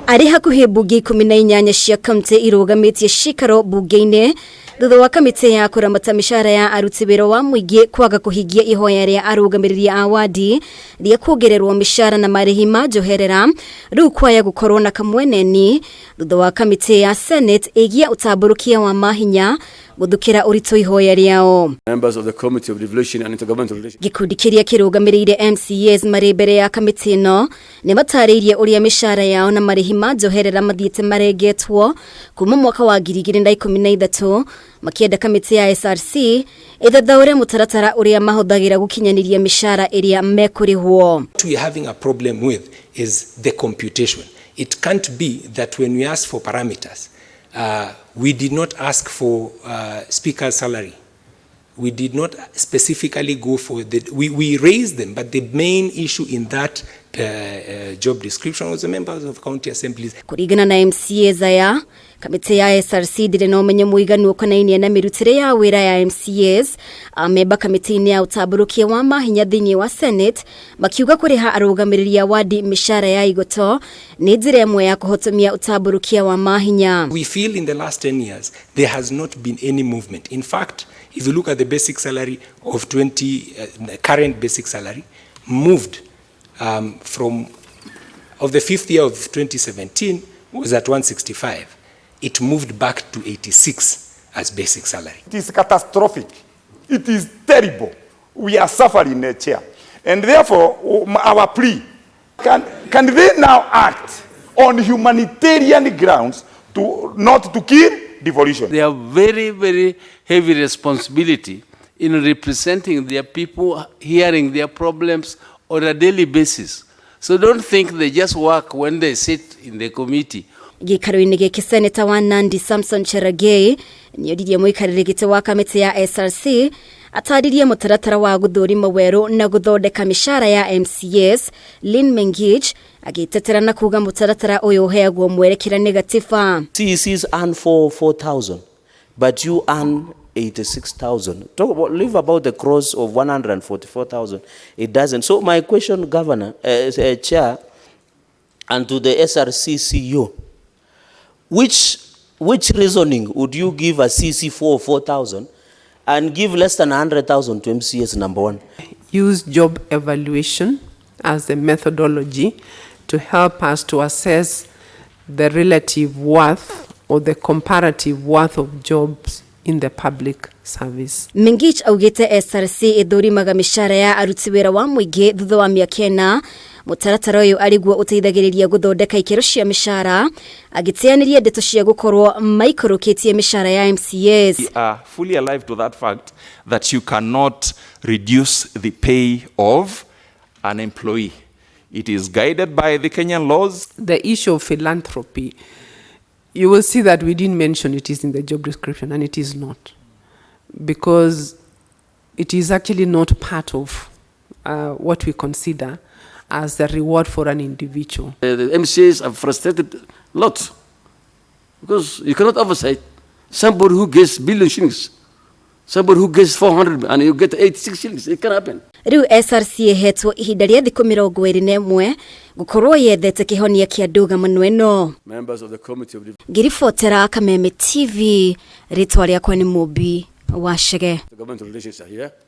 Arĩ hakuhĩ mbunge 18 cia kaunti irũgamĩtie cikaro mbunge-inĩ thutha wa kamĩtĩ ya kũramata mĩcara ya aruti wĩra wa mũingĩ kwaga kũhingia ihoya rĩa arũgamĩrĩri a wadi rĩa kuongererwo mĩcara na marĩhi ma njoherera. Rĩu kwaya gũkorwo na kamweneni thutha wa kamĩtĩ ya Senate ĩgiĩ ũtambũrũkia wa mahinya gũthukĩra ũritũ ihoya rĩao. Members of the Committee of Devolution and Intergovernmental Relations. Gĩkundi kĩrĩa kĩrũgamĩrĩire MCAs marĩ mbere ya kamĩtĩ ĩno nĩ matarĩirie ũrĩa mĩcara yao na marĩhi ma njoherera mathiĩte marengetwo kuma mwaka wa 2013, makĩenda kamĩtĩ ya SRC ĩthathaũre mũtaratara ũrĩa mahũthagĩra gũkinyanĩria mĩcara ĩrĩa mekũrĩhwo. What we are having a problem with is the computation. It can't be that when we ask for parameters, we did not ask for speaker's salary. We did not specifically go for the, we raised them, but the main issue in that job description was the members of county assemblies. Kũringana na MCAs aya, kamĩtĩ ya SRC ndĩrĩ na ũmenyo mũiganu ũkonainie na mĩrutĩre ya wĩra ya MCAs. Amemba kamĩtĩ-inĩ ya ũtambũrũkia wa mahinya thĩinĩ wa Senate makiuga kũrĩha arũgamĩrĩri a wadi mĩcara ya igoto nĩ njĩra ĩmwe ya kũhotomia ũtambũrũkia wa mahinya. We feel in the last 10 years there has not been any movement. In fact, if you look at the basic salary of 20, the current basic salary moved from, of the fifth year of 2017 was at 165. It moved back to 86 as basic salary. It is catastrophic. It is terrible. We are suffering, Chair. And therefore, our plea, can they now act on humanitarian grounds to not to kill devolution? They have very, very heavy responsibility in representing their people, hearing their problems on a daily basis. So don't think they just work when they sit in the committee. Gĩikaro-inĩ gĩkĩ, Seneta wa Nandi Samson Cherargei nĩoririe mũikarĩri gĩtĩ wa kamĩtĩ ya SRC atarĩrie mũtaratara wa gũthũrima werũ na gũthondeka mĩcara ya MCAs. Lynn Mengich agĩtetera na kuga mũtaratara ũyũ ũheagwo mwerekera nĩ gatiba. CECs earn 4,000, but you earn 86,000. Talk about, leave about the cross of 144,000. It doesn't. So my question, Governor, Chair, and to the SRC CEO, which reasoning would you give a CEC 4,000 and give less than 100,000 to MCAs, number one? Use job evaluation as a methodology to help us to assess the relative worth or the comparative worth of jobs in the public service. Mengich augĩte SRC ĩthũrimaga mĩcara ya aruti wĩra wa mũingĩ thutha wa mĩaka 4. Mũtaratara ũyũ arĩguo ũteithagĩrĩria gũthondeka ikĩro cia mĩcara, agĩteanĩria ndeto cia gũkorwo maikũrũkĩtie mĩcara ya MCAs. We are fully alive to that fact that you cannot reduce the pay of an employee. It is guided by the Kenyan laws. The issue of philanthropy, you will see that we didn't mention it is in the job description, and it is not, because it is actually not part of what we consider as the reward for an individual. The MCAs are frustrated a lot because you cannot oversight somebody who gets billion shillings, somebody who gets 400 and you get 86 shillings. It can happen. Rĩu SRC ĩhetwo ihinda rĩa thikũ 21 gũkorwo yethete kĩhonia kĩa ndũgamano ĩno. Members of the Committee of Ngĩribotera Kameme TV, rĩtwa rĩakwa nĩ Mũmbi wa Chege. Governmental Relations are here.